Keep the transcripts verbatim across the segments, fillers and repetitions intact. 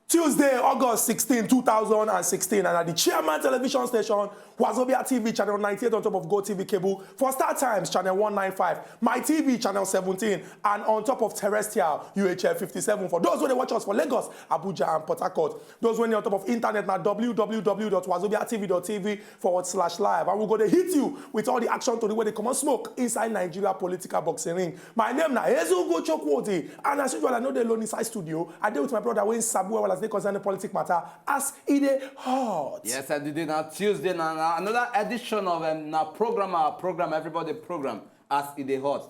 Tuesday, August sixteen, two thousand and sixteen, and at the Chairman Television Station, Wazobia T V channel ninety-eight on top of Go T V cable, for Star Times channel one ninety-five, My T V channel seventeen, and on top of terrestrial U H F fifty-seven for those who dey watch us for Lagos, Abuja, and Port Harcourt. Those wey dey on top of internet na w w w dot wazobia t v dot t v forward slash live, and we go dey hit you with all the action tori wey dey comot smoke inside Nigeria political boxing ring. My name na Ezugo Chukwudi, and as usual, I no dey alone inside studio. I dey with my brother wey sabi well well as dey concern the politic matter as e dey hot. Yes, I did. Na Tuesday, na, na another edition of, um, na program, our program, everybody program, as e dey hot.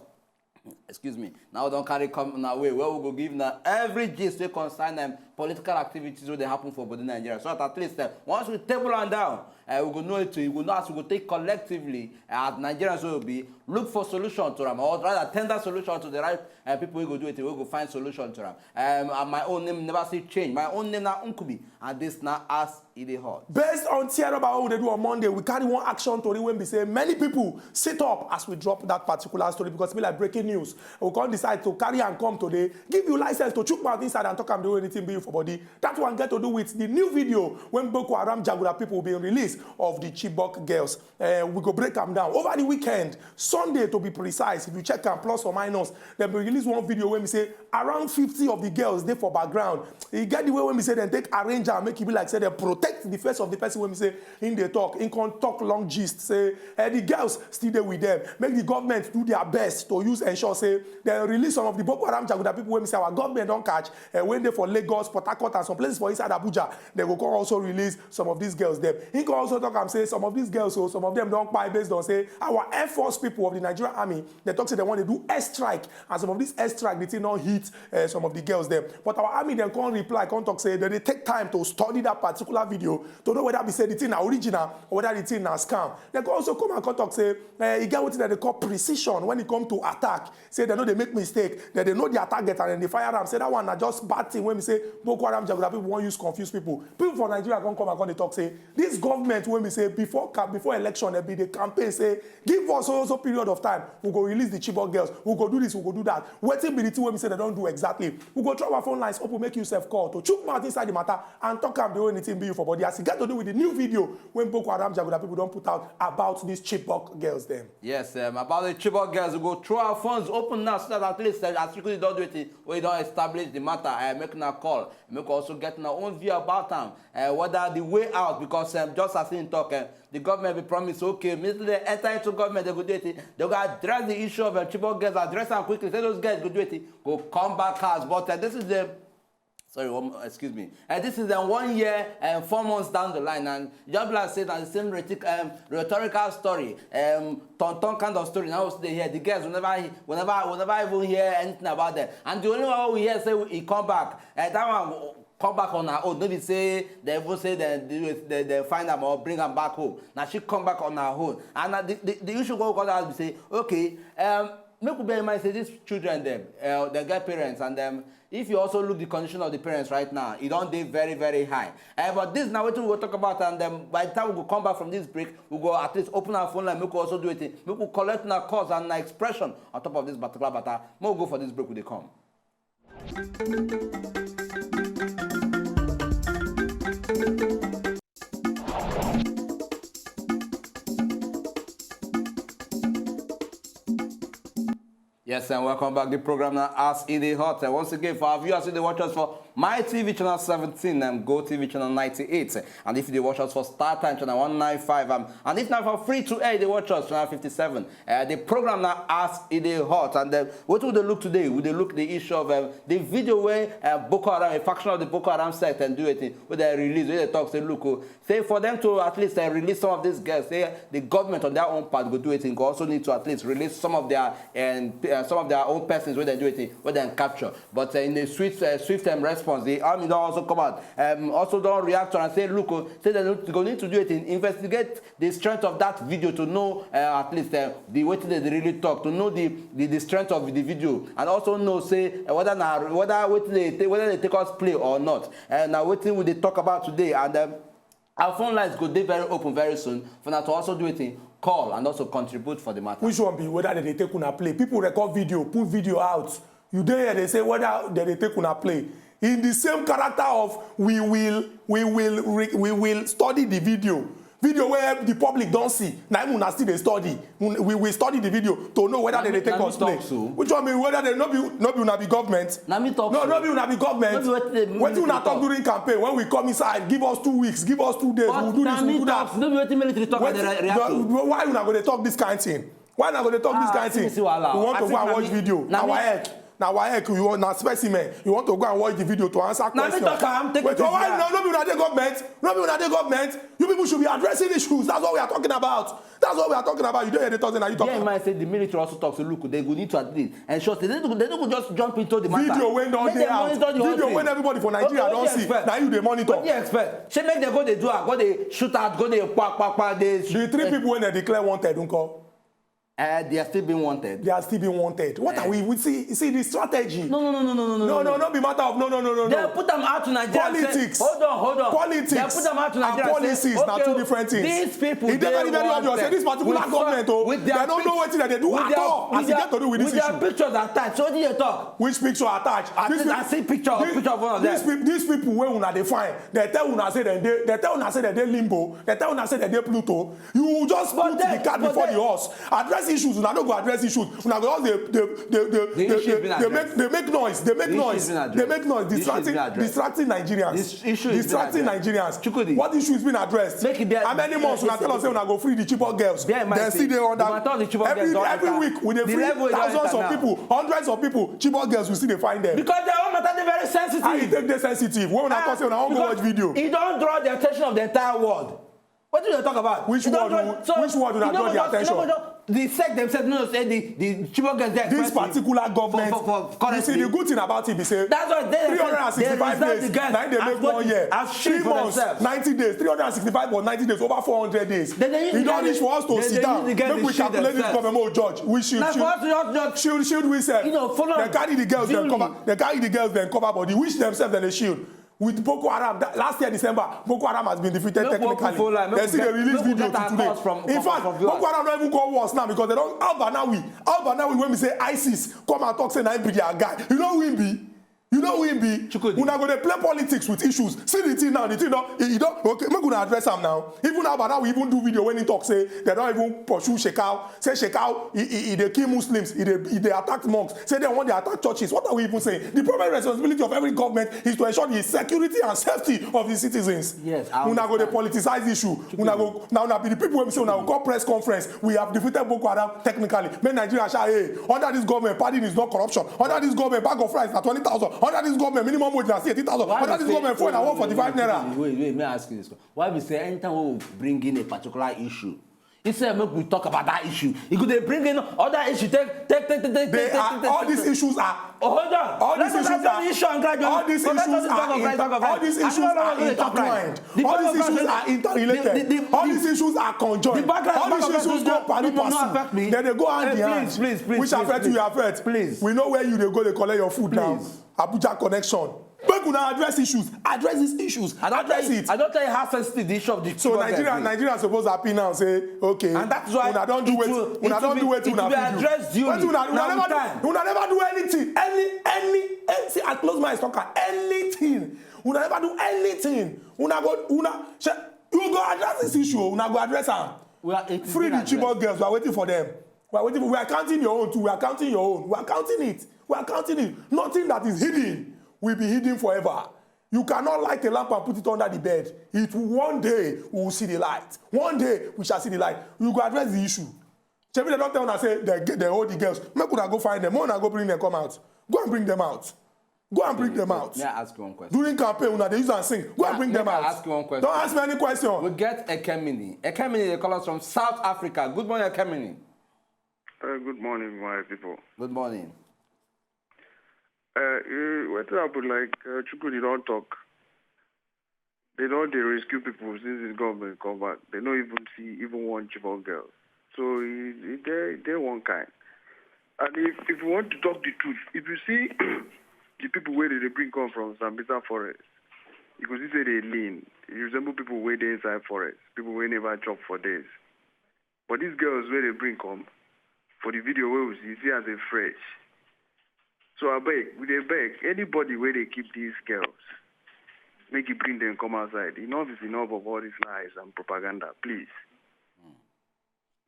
Excuse me. Now we don carry come una way where we go give na every gist wey concern, um, political activities wey dey happen for body Nigeria. So that at least, uh, once we table am down, uh, we go know it. We go know as we go take collectively, uh, as Nigerians wey we be, look for solution to am, or rather tender solution to the right, uh, people wey go do it, wey go find solution to am. Um, and my own name never still change. My own name na Nkubi, and this na as e dey hot. Based on tear rubber wey we dey do on Monday, we carry one action tori wey be say many people sit up as we drop that particular story because e be like breaking news. We come decide to carry am come today, give you license to chook mouth inside and talk am the way anything be you for body. That one get to do with the new video wey Boko Haram Jaguda people bin release of the Chibok girls. Eh, we go break am down. Over the weekend, Sunday to be precise, if you check am plus or minus, dem bin release one video wey be say around fifty of the girls dey for background. E get the way wey be say dem take arrange am, make e be like say dem protect the face of the person wey be say im dey talk. Im come talk long gist say, eh, the girls still dey with dem. Make the government do their best to use ensure say dem release some of the Boko Haram Jaguda people wey be say our government don catch, eh, wey dey for Lagos, Port Harcourt, and some places for inside Abuja. Dem go come also release some of these girls dem. Im come also talk am say some of these girls, so some of them don kpai based on say our Air Force people of the Nigerian Army, dem talk say dem wan dey do air strike, and some of these air strike, the thing don hit, eh, some of the girls dem. But our army dem come reply, come talk say dem dey take time to study that particular video to know whether be say the thing na original or whether the thing na scam. Dem come also come and come talk say, eh, e get wetin dem dey call precision when e come to attack. Say dem no dey make mistake, dem dey know their target and dem dey fire am. Say that one na just bad thing wey be say Boko Haram Jaguda people wan use confuse people. People for Nigeria come come and come dey talk say this government wey be say before ca-, before election dem be dey campaign say give us so so period of time, we go release the Chibok girls, we go do this, we go do that. Wetin be the thing wey be say dem don do exactly? We go throw our phone lines open, make you sef call to chook mouth inside the matter and talk am the way anything be you for body as e get to do with the new video wey Boko Haram Jaguda people don put out about these Chibok girls dem. Yes, um, about the Chibok girls, we go throw our phones open now so that at least, uh, as you could don do it, we don establish the matter. Uh, make una call, make also get our own view about am. Uh, whether the way out, because, um, just as im talk, uh, the government be promise, okay, immediately dem enter into government, dem go do it. Dem go address the issue of, uh, Chibok girls, address am quickly. Say those girls go do it, go come back house. But, uh, this is the sorry, one, excuse me. And this is, um, one year and four months down the line, and just be like say na the same rhetoric, um, rhetorical story, um, turn turn kind of story. Now we still dey hear the girls, we never, he-, we never, we never even hear anything about them. And the only one we hear say he come back, and that one come back on her own. No be say they even say they, they, they, they find am or bring am back home. Now she come back on her own. And na the, the, the issue go come out be say, okay, um, make we bear in mind say these children dem, uh, they get parents, and, um, if you also look the condition of the parents right now, e don dey very, very high. Uh, but this na wetin we go talk about, and, um, by the time we go come back from this break, we go at least open our phone line, make we also do it, make we collect una calls and una expression on top of this particular matter. Make we go for this break, we dey come. Yes, and welcome back. The program now as e dey hot. And once again, for our viewers who dey watch us for My T V channel seventeen and Go T V channel ninety-eight, and if you dey watch us for Star Time channel one ninety-five, um, and if na for free to air, you dey watch us channel fifty-seven. Uh, the program now as e dey hot, and, uh, wetin we dey look today, we dey look the issue of, um, the video where, uh, Boko Haram, a faction of the Boko Haram sect, and do it, wey dem release, wey dem talk say, look, oh, say for them to at least, uh, release some of these girls. Say the government on their own part go do it, and go also need to at least release some of their, and, uh, some of their own persons wey dem do it, wey dem capture. But, uh, in a swift, uh, swift, um, response, Ponzi Army don also come out, um, also don react to and say, look, oh, say they go need to do it in investigate the strength of that video to know, uh, at least, uh, the wetin they really talk, to know the, the, the strength of the video, and also know say, uh, whether na whether wetin they take, whether they take us play or not. Uh, na wetin we dey talk about today, and, um, our phone lines go dey very open very soon for now to also do wetin, call and also contribute for the matter. Which one be whether they dey take una play? People record video, put video out. You dey here, they say whether they dey take una play. In the same character of we will, we will, re- we will study the video. Video where the public don see. Na im una still dey study. Un- We will study the video to know whether Na they me- dey take na me us play. Talk so. Which one be whether they no be no be una be government? Na me talk No, so. No be una be government. No be wetin they- Wetin una talk talk. During campaign when we come inside, give us two weeks, give us two days, But we'll do na this, me we'll do talk. That. No be wetin military talk. Wait, I dey re- react to. Why una go dey talk this kind thing? Why una go dey talk this Ah, kind see, thing? See wahala. We want I to go think and na watch me- video. Na me- Our head. Na our head. You want na specimen. You want to go and watch the video to answer Na me questions. Talk am, take Wait, it why easy. No, no be una dey government? No be una dey government? You people should be addressing issues. That's what we are talking about. That's what we are talking about. You don't hear the talk, now you talk. Yeah, man, say the military also talks. So look, they go need to at least ensure say they don't, they don't just jump into the matter. Video wey don Make dey them out. Monitor the whole Video thing. Wey everybody for Nigeria Okay, don see. Expect? Now you dey monitor. What do you expect? Shey make they go dey do am, go dey shoot out, go dey pa pa pa. They The three people wey dem declare wanted, nko? Uh, they are still being wanted. They are still being wanted. What are we? We see, see the strategy. No, no, no, no, no, no, no, no, no, no. No, be matter of no, no, no, no, no. They put them out to Nigeria. Politics. Say, hold on, hold on. Politics. They put them out to Nigeria. And policies na two different things. These people. It's very, very obvious. Say this particular government, oh, they don't know what they do at all as it get to do with this issue. With their pictures attached. So what do you talk? Which picture attached? I see picture, picture of one of them. These people, these people wey una dey find, they tell una say they, they tell una say they dey limbo. They tell una say they dey Pluto. You just put the cart before the horse. Address issues. Una no go address issues. Una go just dey dey dey dey dey make noise. Dey make noise. Dey make noise. Distracting Nigerians. Distracting Nigerians. What issue is being addressed? How many months una tell us say una go free the Chibok girls? Dem still dey under. Every week we dey free thousands of people, hundreds of people. Chibok girls, we still dey find them. Because their own matter dey very sensitive. How e take dey sensitive? When una talk say una wan go watch video. E don draw the attention of the entire world. Wetin you dey talk about? Which word una draw the attention? The sec themselves no say the the Chibok girls dey expensive. This particular government, you see, the good thing about it be say that's why they three hundred and sixty-five days na im dey make one year. Three months, ninety days, three hundred and sixty-five or ninety days, over four hundred days. E don reach for us to sit down make we calculate this government. Oh, judge, we should shield we sef. Dem carry the girls dem cover. Dem carry the girls dem cover body, which themselves dem dey shield. With Boko Haram, that last year December, Boko Haram has been defeated technically. They still dey release video to today. In fact, Boko Haram don even come worse now because they don Al-Banawi, Al-Banawi, when we say ISIS, come and talk say na him be their guy. You know who him be? You know who him be? Chukwudi. Una go dey play politics with issues. See the thing now, the thing don, e, e don, okay, make una address am now. Even Al-Banawi even do video when he talk say they don even pursue Shekau. Say Shekau, he, he, he dey kill Muslims, he dey, he dey attack monks. Say they want to attack churches. What are we even saying? The primary responsibility of every government is to ensure the security and safety of the citizens. Yes, I understand. Una go dey politicize issue. Una go, now una be the people wey be say una go call press conference. We have defeated Boko Haram technically. Make Nigeria shout, hey, under this government, pardon is not corruption. Under this government, bag of rice na twenty thousand. Under this government, minimum wage na eighty thousand. Under this government, fuel na one forty-five naira. Wait, wait, may I ask you this? Why we say anytime we bring in a particular issue, instead of make we talk about that issue, e go dey bring in other issue. Take, take, take, take, take, take, take, take. All these issues are. Oh, hold on. All these issues are. All these issues are intertwined. All these issues are interrelated. All these issues are conjoined. All these issues go pari passu. Then they go hand in hand. Which affect you, affect. Please. We know where you dey go, dey collect your food now. Abuja connection. Make una address issues. Address these issues. Address it. I don tell you how sensitive the issue of the. So Nigeria, Nigeria suppose happy now. Say okay. And that's why una don do wetin una fit do. Wetin una never do. Una never do anything. Any any. See, I close my eyes, talk am. Anything. Una never do anything. Una go una. You go address this issue. Una go address am. Free the Chibok girls. We are waiting for them. We are waiting for, we are counting your own too. We are counting your own. We are counting it. We are counting it. Nothing that is hidden will be hidden forever. You cannot light a lamp and put it under the bed. It will, one day we will see the light. One day we shall see the light. We go address the issue. Shebi dem don tell una say dem hold the girls. Make una go find them. Make una go bring them come out. Go and bring them out. Go and bring them out. May I ask you one question? During campaign, una dey use and sing. Go and bring them out. Ask you one question. Don't ask me any question. We get Ekemini. Ekemini, they call us from South Africa. Good morning, Ekemini. Uh, good morning, my people. Good morning. Uh, uh, wetin happen, like, uh, Chukudi don talk. They don dey rescue people since this government come back. They no even see even one Chibok girl. So e e dey e dey one kind. And if if you want to talk the truth, if you see the people wey dey dey bring come from Sambisa forest, you go see say they lean. E resemble people wey dey inside forest, people wey never chop for days. But these girls wey dey bring come for the video wey we see, see as they fresh. So abeg, we dey beg anybody wey dey keep these girls, make you bring them come outside. Enough is enough of all these lies and propaganda, please.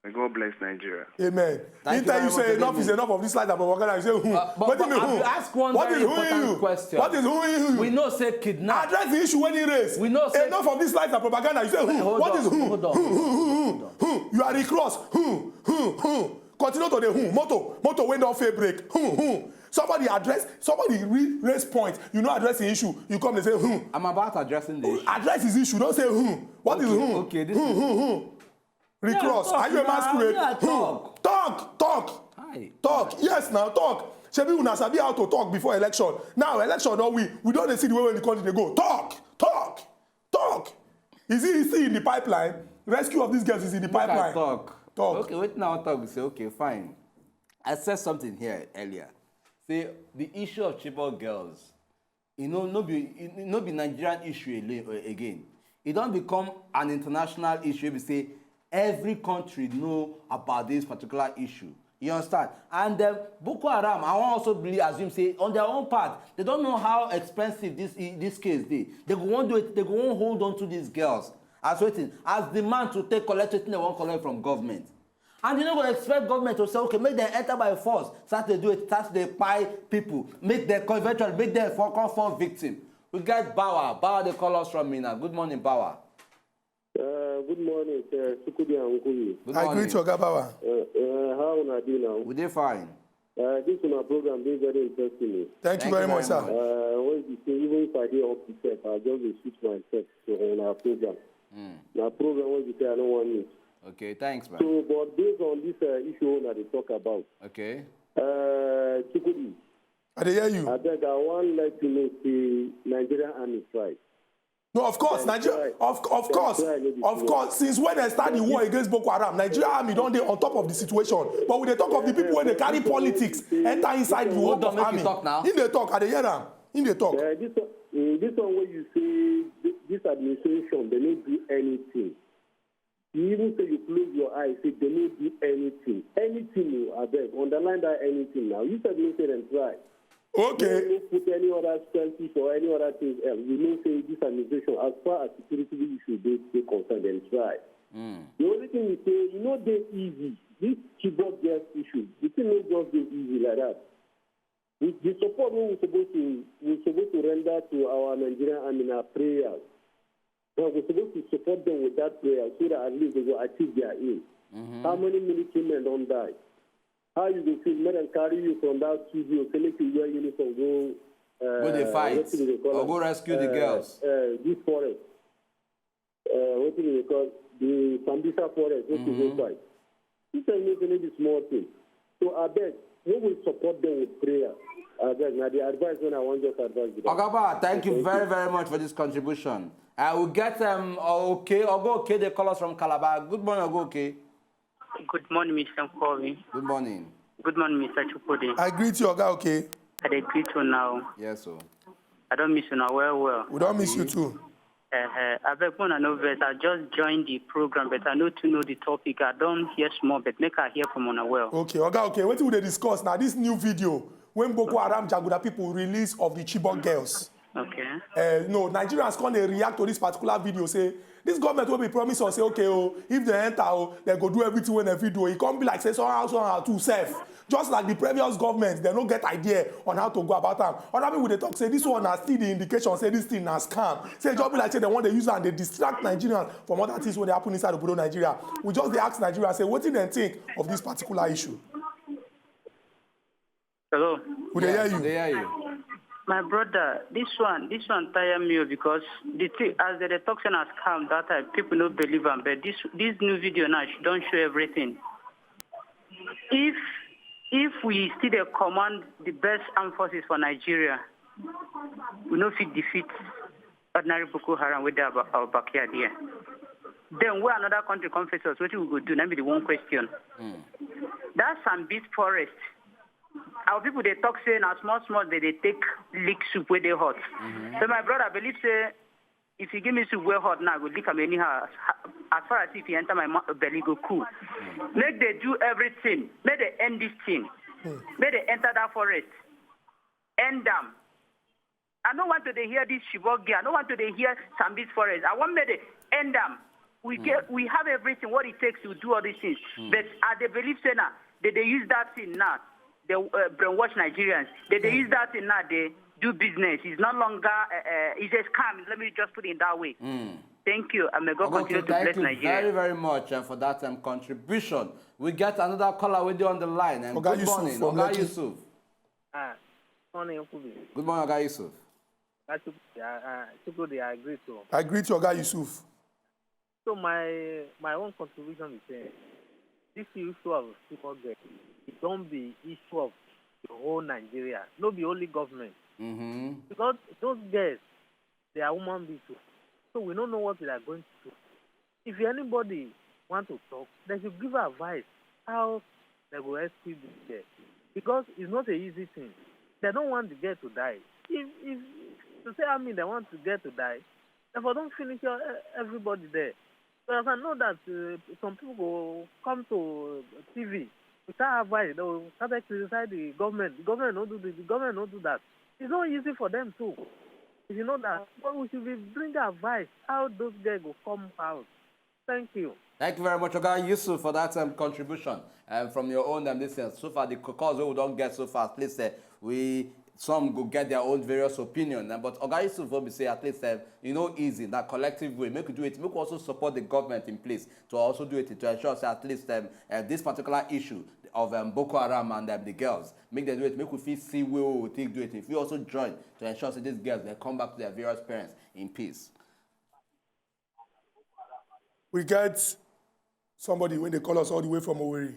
May God bless Nigeria. Amen. Thank you very much, Amen. Enough is enough of this life that propaganda. You say, hmm. Uh, but, What do you but mean, I hmm? will ask one What very is who important you? Question. What is who you? We know say kidnap. Address the issue when he raised. We know say Enough of this life that propaganda. You say, hmm. Hold What on, is who? hold on, Hmm, hold hmm, on, hmm, hold on. hmm, hmm. You are recross. Hmm, hmm, hmm. Continue to the hmm. Motor, motor wey don fail break. Hmm, hmm. Somebody address, somebody re- raise point. You no address the issue. You come and say, hmm. I'm about addressing the issue. Address his issue. Don't say, hmm. What is Okay, hmm? okay, this Hmm, is- hmm, hmm. Recross. Yeah, Are you a talk now. masquerade? Yeah, Hmm. talk. Talk, talk. Hi. Talk. Yes, now talk. Shebi una sabi how to talk before election. Now election don win. We don dey see the way when the country dey go. Talk, talk, talk. Is it still in the pipeline? Rescue of these girls is in the Make I pipeline. Talk. Talk. Okay, wetin I wan talk be say, okay, fine. I said something here earlier. Say the issue of Chibok girls, you know, no be e no be Nigerian issue alone, uh, again. E don become an international issue. We say every country know about this particular issue. You understand? And um, Boko Haram, I wan also believe, assume say on their own part, they don't know how expensive this i- this case dey. They go wan do it. They go wan hold on to these girls as wetin, as demand to take collect wetin they wan collect from government. And you no go expect government to say, okay, make dem enter by force, start to do it, start to dey kpai people, make dem come eventually, make dem fall, come fall victim. We get Bawa. Bawa dey call us from Minna. Good morning, Bawa. Uh, good morning, uh, Chukudi and Nkuyi. Good I morning. Greet you, Oga Bawa. Uh, uh, how una dey now? We dey fine. Uh, this una program dey very interesting. Thank you very much, sir. Uh, when you say, even if I dey up to self, I just dey switch myself to una program. Na program wey you say I no wan miss. Okay, thanks, man. So, but based on this uh, issue una dey talk about, Okay. uh, Chukudi, I dey hear you. Abeg, I wan let you know say Nigerian army strike. No, of course, Nigeria. Of, of course, of course. Since when they start the war against Boko Haram, Nigeria army don dey on top of the situation. But we dey talk of the people wey dey carry politics enter inside the world Hold on, of make army. You talk now. He dey talk. I dey hear am. He dey talk. Uh, this one, uh, this one wey you say th- this administration, they no do anything. You even say you close your eyes, say they no do anything. Anything, you abeg, underline that anything now. You said no say dem try. Okay. No put any other expenses or any other things else. We know say this administration, as far as security issue dey dey concerned, dem try. The only thing we say, e no dey easy. This Chibok girls issue, the thing no just dey easy like that. With the support wey we suppose to we suppose to render to our Nigerian army na prayers. But we suppose to support them with that prayer so that at least they go achieve their aim. How many military men don die? How you go feel make dem carry you from that studio, say make you wear uniform, go uh, Go dey fight wetin dem dey call or am? Go rescue the Uh, girls. Uh, this forest, uh, wetin dem dey call the Sambisa forest, make you go fight. This one no be small thing. So abeg, we will support them with prayer. Abeg, na the advice wey I wan just advise you. Oga Bawa, thank you very, very much for this contribution. I will get um okay. Ogo Okay dey call us from Calabar. Good morning, Ogo Okay. Good morning, Mister Nkobi. Good morning. Good morning, Mister Chukudi. I greet you, Oga Okay. I dey greet you now. Yes, sir. I don miss una well well. We don miss you too. Uh, abeg, una no vex. I just joined the program, but I no too know the topic. I don hear small, but make I hear from una well. Okay, Oga Okay. Wetin we dey discuss now? This new video when Boko Haram Jaguda people release of the Chibok girls. Okay. Uh, no, Nigerians come dey react to this particular video, say this government wey be promise us say, okay, oh, if they enter, oh, they go do everything wey they fit do. E come be like say somehow, somehow too safe. Just like the previous government, they no get idea on how to go about am. Other people dey talk say this one na still the indication say this thing na scam. Say e just be like say they wan dey use am dey distract Nigerians from other things wey dey happen inside obodo Nigeria. We just dey ask Nigerians say wetin dem think of this particular issue. Hello. We dey hear Yes, you. Dey hear you. My brother, this one, this one tire me o, because the thing, as they dey talk say na scam that time, people no believe am. But this, this new video now, she don show everything. If If we still dey command the best armed forces for Nigeria, we no fit defeat ordinary Boko Haram wey dey our, our backyard here. Then when another country come face us, wetin we go do? Na be the one question. That Sambis forest, our people dey talk say na small small they dey take lick soup wey dey hot. So my brother believe say if you give me soup wey hot now, I go lick am anyhow. As, as far as if you enter my mou- belly, go cool. Make they do everything. Make they end this thing. Make they enter that forest. End them. I don't want to dey hear this Shibogi. I don't want to dey hear Sambis forest. I want make they end them. We get, we have everything what it takes to do all these things. But I dey believe say now they dey use that thing now. They uh, brainwash Nigerians. They dey use that thing now. They do business. It's no longer uh, uh, it's a scam. Let me just put it that way. Thank you, and may God continue Okay, to thank bless you Nigeria. very, very much uh, for that um, contribution. We get another caller with you on the line. And Oga good Yusuf morning, from Oga Lekki. Yusuf. Ah, morning, Uncle B. Good morning, Oga Yusuf. That's Chukwudi. Uh, uh, Chukwudi, I agree to. I greet you, Oga Yusuf. So my my own contribution is saying this issue of people get it don't be issue of the whole Nigeria, no be only government. Mm-hmm. Because those girls, they are human beings too. So we don't know what they are going to do. If anybody want to talk, they should give advice how they go rescue this girl. Because it's not an easy thing. They don't want the girl to die. If if to say I mean they want the girl to die, they for don't finish uh, everybody there. So I know that uh, some people go come to T V without advice. They will start to criticize the government. The government don't do this. The government don't do that. It's not easy for them too. If you know that, but we should be bring advice how those girls go come out. Thank you. Thank you very much, Oga Yusuf, for that um, contribution. Um, from your own, um, this year, so far the calls we don't get so far, at least uh, we some go get their own various opinion. Uh, but Oga Yusuf will be say at least uh, you know easy that collective way. Make we do it. Make we also support the government in place to also do it to ensure say at least um, uh, this particular issue of um, Boko Haram and um, the girls make them do it. Make we feel see we will take do it. If we also join to ensure say these girls they come back to their various parents in peace. We get somebody when they call us all the way from Owerri.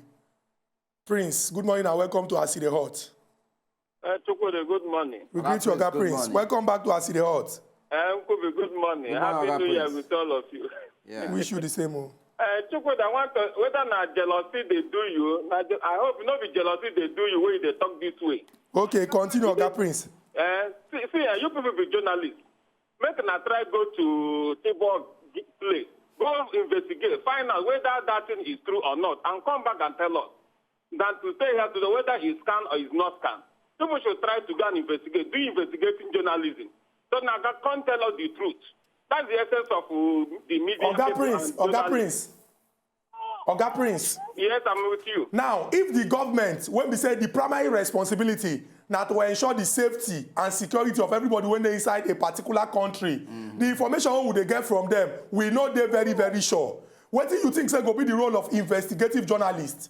Prince, good morning and welcome to Aside Hot. Uh, Chukwude, good morning. We Oga greet you, Prince, Oga good Prince. Morning. Welcome back to Aside Hot. Uh, Uncle B, good morning. Good morning, Happy Oga New Year Prince. With all of you. Yeah. Wish you the same. Oh. Uh, Chukwude, I want to, whether na jealousy they do you, na je- I hope no be jealousy they do you when they talk this way. Okay, continue, Oga Prince. Uh, see, see uh, you people be journalists. Make na try go to Chibok place. Go investigate, find out whether that thing is true or not, and come back and tell us. Than to stay here today, whether it's scam or it's not scam. People should try to go and investigate, do investigating journalism. So now God can't tell us the truth. That's the essence of uh, the media. Oga people Prince, and Oga journalists. Prince. Oga Prince. Yes, I'm with you. Now, if the government, when we say the primary responsibility, now to ensure the safety and security of everybody when they inside a particular country, the information we would they get from them, we know they're very, very sure. What do you think say go be the role of investigative journalists?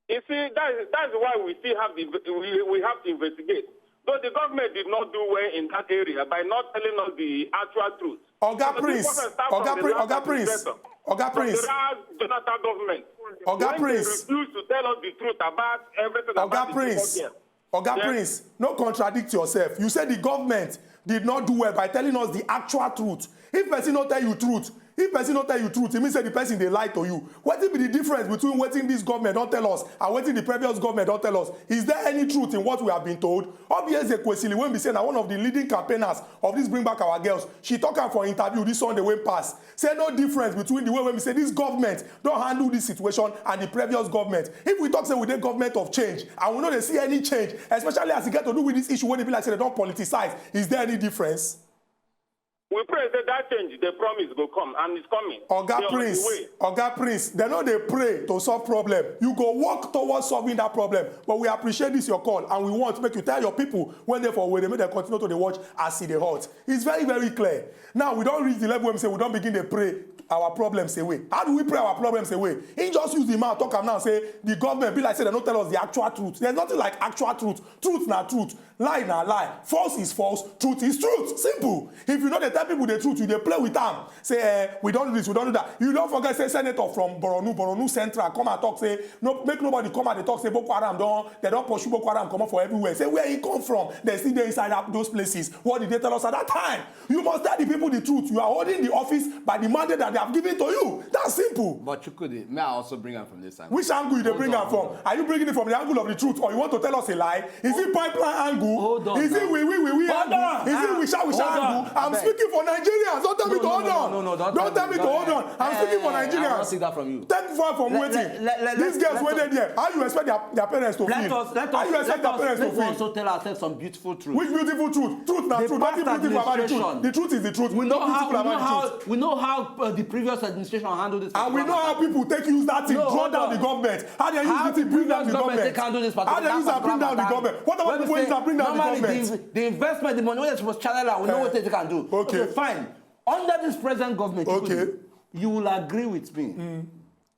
You see, that is, that's why we still have the we, we have to investigate. Though the government did not do well in that area by not telling us the actual truth. Oga So Prince, people can start from Oga the Prince, last Oga Prince, administrator, Oga from Prince, the last Jonathan government. Oga When Prince. They refuse to tell us the truth about everything about Oga the Prince, Chibok girl. Oga Yes. Prince, no contradict yourself. You said the government did not do well by telling us the actual truth. If person not tell you truth, if person not tell you truth, it means that the person they lie to you. What be the difference between what this government don't tell us and what the previous government don't tell us? Is there any truth in what we have been told? Obviously, Kwesili, when we say now one of the leading campaigners of this Bring Back Our Girls, she talk am for interview this Sunday when pass. Say no difference between the way when we say this government don't handle this situation and the previous government. If we talk say we dey government of change and we no dey see any change, especially as e get to do with this issue wey dey be like say dem don politicize, is there any difference? We pray that that change, the promise go come, and it's coming. Oga They are on the Prince, way. Oga Prince, dem no dey pray to solve problem. You go work towards solving that problem. But we appreciate this your call, and we want make you tell your people when they for where they make them continue to dey watch as e dey hot. It's very, very clear. Now we don reach the level where we say we don begin dey pray our problems away. How do we pray our problems away? He just use the mouth talk am now say the government be like say dem no tell us the actual truth. There's nothing like actual truth. Truth na truth. Lie na lie. False is false. Truth is truth. Simple. If you no dey tell People the truth, you dey play with am. Say, eh, we don't do this, we don't do that. You don't forget say senator from Borno, Borno Central, come and talk say, no, make nobody come and dey talk say Boko Haram don, they don pursue Boko Haram comot for everywhere. Say where he come from, they still dey inside that, those places. What did they tell us at that time? You must tell the people the truth. You are holding the office by the mandate that they have given to you. That's simple. But Chukwudi, may I also bring am from this angle? Which angle you dey bring am from? Are you bringing it from the angle of the truth, or you want to tell us a lie? Is it pipeline angle? Hold on Is it now. we we we we Hold angle? On. Is it Ah, wisha wisha hold on. Angle? I'm Abeg. Speaking for Nigerians. Don't tell me No, to no, hold no, on. no, no, don't Don't tell tell me me, to don't- hold on. I'm Eh, speaking for I Nigerians. Won't take that from you. Take fire from Let- wetin? let- let- let- These let- girls let wey us- dey there. How you expect their, their parents to Let feel? Us, let How us, you expect let their us, parents to let us feel? Also tell ourselves some beautiful truth. Which beautiful truth? Truth na The truth. past Nothing beautiful about the truth. Administration. The truth is the truth. We know Nothing how we beautiful know about the truth. How we know how uh, the previous administration handled this. And we know how people take use that thing, No, draw hold down on. the government. How they use How the thing, bring down the government government. Take handle this How they particular use and bring down the matter. Government. What about When people we use say and bring down the normally government? The, the investment, the money wey suppose channel am, we know Eh, what they can do. Okay. Fine. Under this present government, Okay. You will agree with me.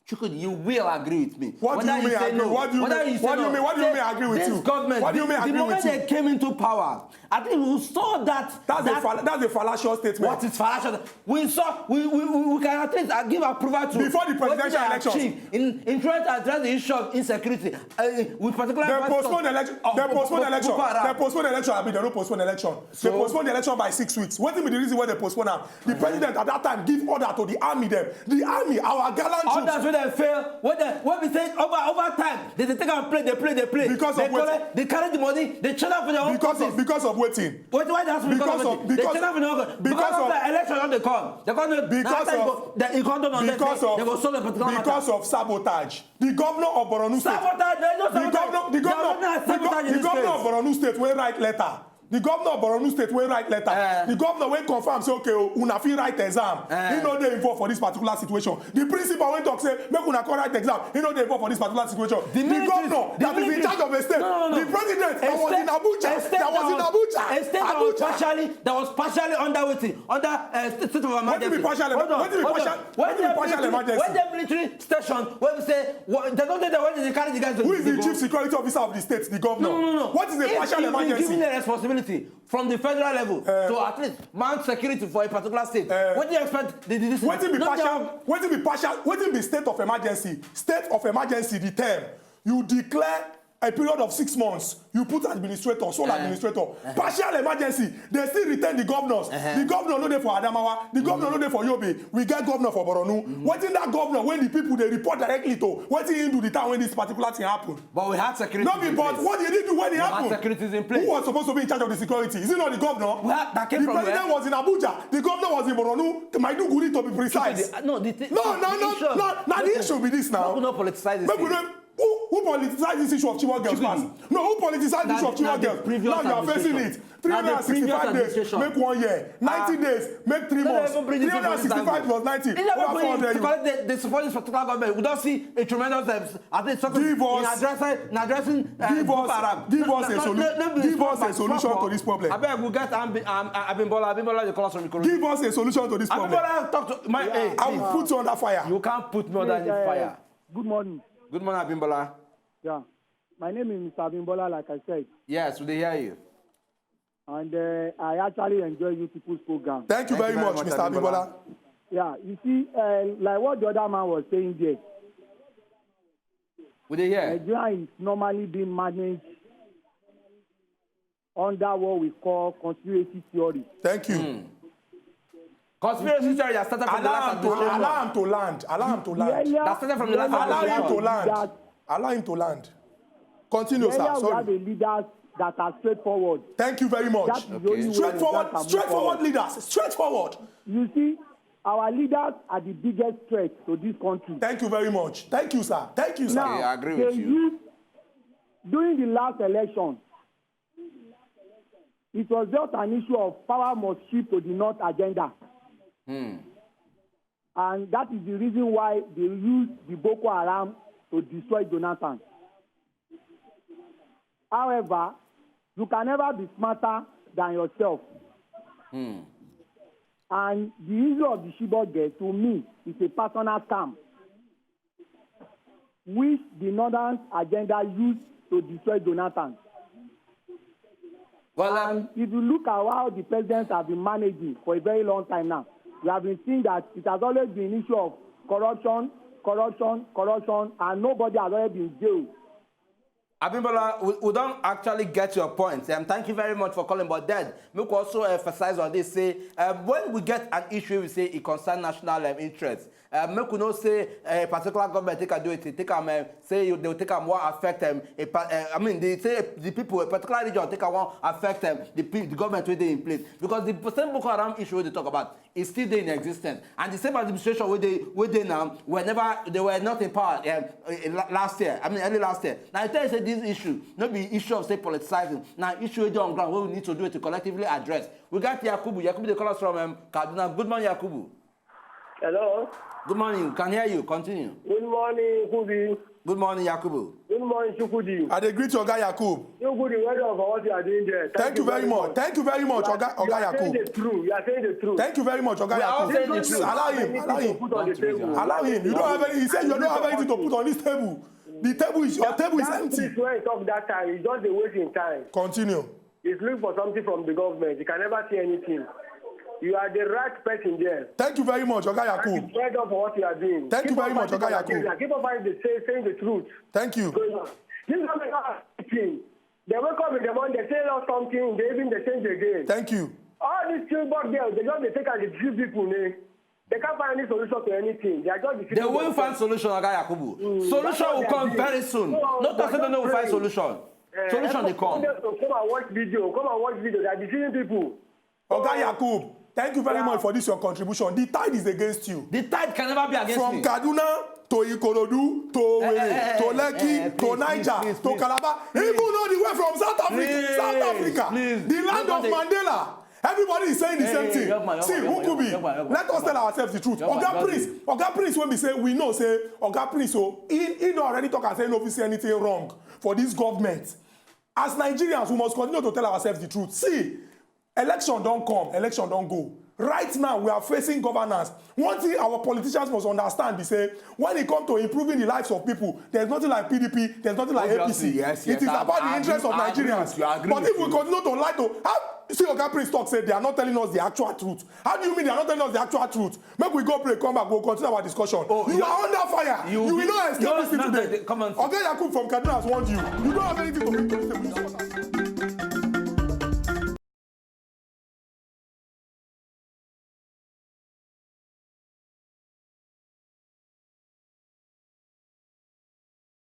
Chukwudi, you will agree with me. What do you mean agree? What do you mean? What do you mean? What do you mean agree with you? What do you mean agree with you? The moment they came into power, I think we saw that. That's a that's a fallacious statement. What is fallacious? We saw we we we can at least give approval to before the presidential election. In in trying to address the issue of insecurity, uh, with particular. They postpone election. They postpone election. They postpone election. I mean, they don't postpone election. They postpone the election by six weeks. What be the reason why they postpone am? The president at that time give order to the army dem. The army, our gallant troops. Others wey dem fail, wey dem wey be say over over time, they dey take am play, dey play, dey play. Because of wetin? They carry the money, they channel for their own. Because of because of wetin? Wetin why they ask me because of wetin? They channel for their own. Because of the election don dey come. They come dey because of the economy don dey say they go solve the particular matter. Because of sabotage. The governor of Borno State. Sabotage. There is no sabotage. The governor, the governor, the governor of Borno State wey write letter. The governor of Borno State wey write letter. The governor wey confirm say okay o, una fit write exam. He no dey involved for this particular situation. The principal wey talk say make una come write exam, he no dey involved for this particular situation. The governor that is in charge of a state, the president that was in Abuja, that was in Abuja, a state that was partially that was partially under wetin under uh, state of emergency. Wetin be partial? Wetin be partial? Wetin be partial emergency? When the military station wey be say they don dey there when they carry the guys. Who is the chief security officer of the state? The governor. No, no, no. What is the partial emergency? Given the responsibility from the federal level to at least mount security for a particular state. What do you expect? The this. Wetin be partial? Wetin be partial? Wetin be state of emergency? State of emergency, the term you declare a period of six months, you put administrator, sole administrator. Partial emergency, they still retain the governors. The governor no dey for Adamawa, the governor no dey for Yobe. We get governor for Borno. Wetin that governor when the people dey report directly to, wetin he do the time when this particular thing happen? But we had security. No be but what did he do when it happened? Security is in place. Who was supposed to be in charge of the security? Is it not the governor? We had that came from where? The president was in Abuja. The governor was in Borno, Maiduguri to be precise. No, the no, no, no, no, the issue be this now. Make we no politicize this thing. Who who politicized this issue of Chibok girls pass? No, who politicized this issue of Chibok girls? Now you are facing it. Three hundred and sixty-five days make one year. Ninety days make three months. Three hundred and sixty-five plus ninety over four hundred. They support this particular government. We don't see a tremendous uh, I think something give us, in addressing, in addressing uh, give us, give us a solution. Give us a solution to this problem. I beg we get Abimbola. Abimbola, they call us from Ikorodu. Give us a solution to this problem. Abimbola, talk to my. Yeah. Hey, I will put you under fire. You can't put me under the fire. Good morning. Good morning, Abimbola. Yeah. My name is Mister Abimbola, like I said. Yes, we hear you. And uh, I actually enjoy you people's program. Thank you very much, Mister Abimbola. Yeah, you see, uh, like what the other man was saying there, we dey hear. Nigeria is normally being managed under what we call conspiracy theory. Thank you. Mm. Conspiracy theory that started from the last administration. Allow him to land. Allow him to land. That started from the last administration. Allow him to land. Allow him to land. Continue, sir. Sorry. We have a leaders that are straightforward. Thank you very much. Straightforward, straightforward leaders. Straightforward. You see, our leaders are the biggest threat to this country. Thank you very much. Thank you, sir. Thank you, sir. Now, I agree with you. During the last election, it was just an issue of power must shift to the north agenda. Hmm. And that is the reason why they used the Boko Haram to destroy Jonathan. However, you can never be smarter than yourself. Hmm. And the issue of the Chibok girl, to me, is a personal scam, which the northern agenda used to destroy Jonathan. Well, um, and if you look at how the president has been managing for a very long time now, we have been seeing that it has always been an issue of corruption, corruption, corruption, and nobody has ever been jailed. Abimbola, we, we don't actually get your point. Um, thank you very much for calling, but then make we also emphasize on this. Say, uh, when we get an issue, we say it concern national um, interest. Uh, make we know say a particular government take a do it, take am um, say you, they take am one affect um, a, pa- uh, I mean, they say the people a particular region take am one affect um, the pe- the government wey dey in place, because the same Boko Haram issue wey they talk about is still dey in existence, and the same administration wey dey wey dey now were never they were not in power um, uh, la- last year. I mean, early last year. Now I tell you say this issue no be issue of say politicizing. Now issue wey dey on ground wey we need to do it to collectively address. We got Yakubu. Yakubu dey call us from um, Kaduna. Good morning, Yakubu. Hello. Good morning. Can hear you. Continue. Good morning, Kubi. Good morning, Yakubu. Good morning, Chukudi. I dey greet your guy Yakub. Chukudi, well done for what you are doing there. Thank you very much. Thank you very much, Oga Oga Yakub. You are saying the truth. You are saying the truth. Thank you very much, Oga Yakub. Allow him, allow him. Allow him. You don't have any. He said you don't have anything to put on this table. The table is your table is empty. That is why he talk that time. He's just a wasting time. Continue. He's looking for something from the government. He can never see anything. You are the right person there. Thank you very much, Oga Yakub. Well done for what you are doing. Thank you very much, Oga Yakub. Keep on fighting the same, saying the truth. Thank you. This government not thing. They wake up in the morning, they say us something, they even they change again. Thank you. All these children girls, they just they take and they deceive people. Eh? They can't find any solution to anything. They are just deceiving. They won't find solution, Oga Yakubu. Mm, solution will come very soon. No, not person don't know find solution. Uh, solution they come. Come and watch video. Come and watch video. They are deceiving people. Oga Yakub, thank you very much for this your contribution. The tide is against you. The tide can never be against me. From Kaduna to Ikorodu to Owerri to Lekki to Niger to Calabar, even all the way from South Africa. South Africa, the land of Mandela. Everybody is saying the same thing. See, Nkubi, let us tell ourselves the truth. Oga Prince, Oga Prince, when we say we know, say Oga Prince, so he he don already talk and say no fit see anything wrong for this government. As Nigerians, we must continue to tell ourselves the truth. See, election don come, election don go. Right now, we are facing governance. One thing our politicians must understand be say, when it comes to improving the lives of people, there's nothing like P D P, there's nothing like A P C. It is about the interest of Nigerians. But if we continue to lie to, how, see, Oga Prince talk say they are not telling us the actual truth. How do you mean they are not telling us the actual truth? Make we go break, come back, we'll continue our discussion. You are under fire. You will not escape this thing today. Oga Yakub from Kaduna has warned you. You don't have anything to bring to this table.